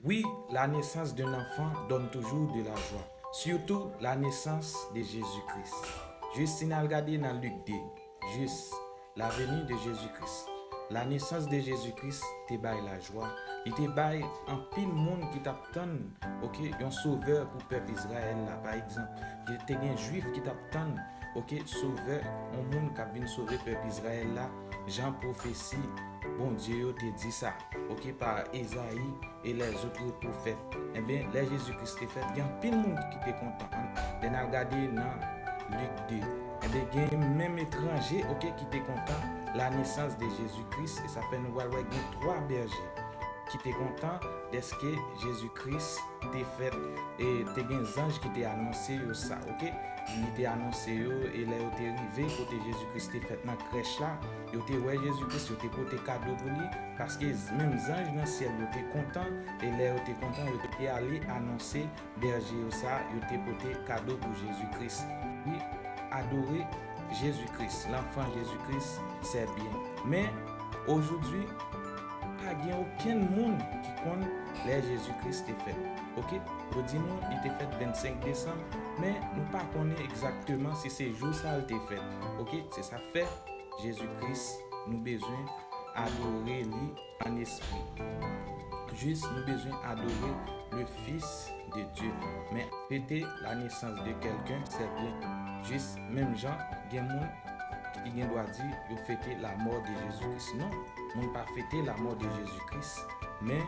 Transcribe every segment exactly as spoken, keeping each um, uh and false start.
Oui, la naissance d'un enfant donne toujours de la joie, surtout la naissance de Jésus-Christ. Jis si n al gade nan Lik de, jis la venue de Jésus-Christ. La naissance de Jésus-Christ te bay lajwa. Li te bay anpil moun ki t ap tann, ok, yon sovè pou pèp Izrayèl la. Pa egzanp, te gen Jwif ki t ap tann, ok, sovè, yon moun k ap vin sove pèp Izrayèl la, jan pwofesi Bondye yo te di sa, ok, pa Ezayi e lèzòt pwofèt. Enben, lè Jezi Kris te fèt, gen anpil moun ki te kontan. Lè n al gade nan Lik de, enben, gen menm etranje, ok, ki te kontan la naissance de Jésus-Christ. E sa fè nou pral wè gen twa bèje ki te kontan dèske Jezi Kris te fèt, e te gen zanj ki te anonse yo sa, ok? Li te anonse yo, e lè yo te rive kote Jezi Kris te fèt nan krèch la, yo te wè Jezi Kris, yo te pote kado pou li, paske menm zanj nan syèl yo te kontan, e lè yo te kontan, yo te ale anonse bèje yo sa, yo te pote kado pou Jezi Kris. Wi, adore Jezi Kris, l'enfant Jésus-Christ, c'est bien. Men, aujourd'hui, pa gen okenn moun ki konn lè Jezi Kris te fèt. Ok? Yo di nou li te fèt vennsenk desanm, men nou pa konnen egzakteman si se jou sa l te fèt. Ok? Se sa k fè Jezi Kris, nou bezwen adore li an espri. Jis nou bezwen adore le Fils de Dieu. Men fete la naissance de quelqu'un, c'est bien. Jis menm jan gen moun ki gen dwa di yo fete la mort de Jésus-Christ. Non, moun pa fete la mort de Jésus-Christ, men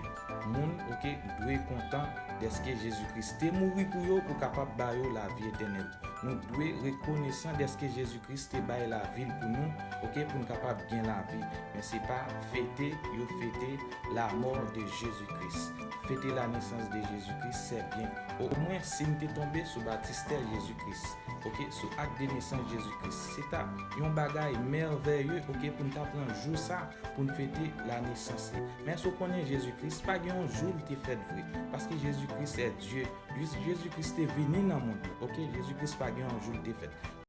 moun, ok, dwe kontan dèske Jezi Kris te mouri pou yo, pou kapab ba yo lavi etènèl. Nou dwe rekonesan dèske Jezi Kris te bay lavi l pou nou, ok, pou n kapab gen lavi. Men se pa fete yo fete la mort de Jésus-Christ. Fete la naissance de Jésus-Christ, c'est bien. Omwen, si n te tonbe sou batistè Jezi Kris, ok, sou acte de naissance Jezi Kris, se ta yon bagay mèvèye, ok, pou n ta pran jou sa pou n fete la naissance li. Men èske w konnen Jezi Kris pa gen yon jou l te fèt vre? Paske Jezi Kris se Dye. Jezi Kris te vini nan mond lan, ok? Jezi Kris pa gen yon jou l te fèt.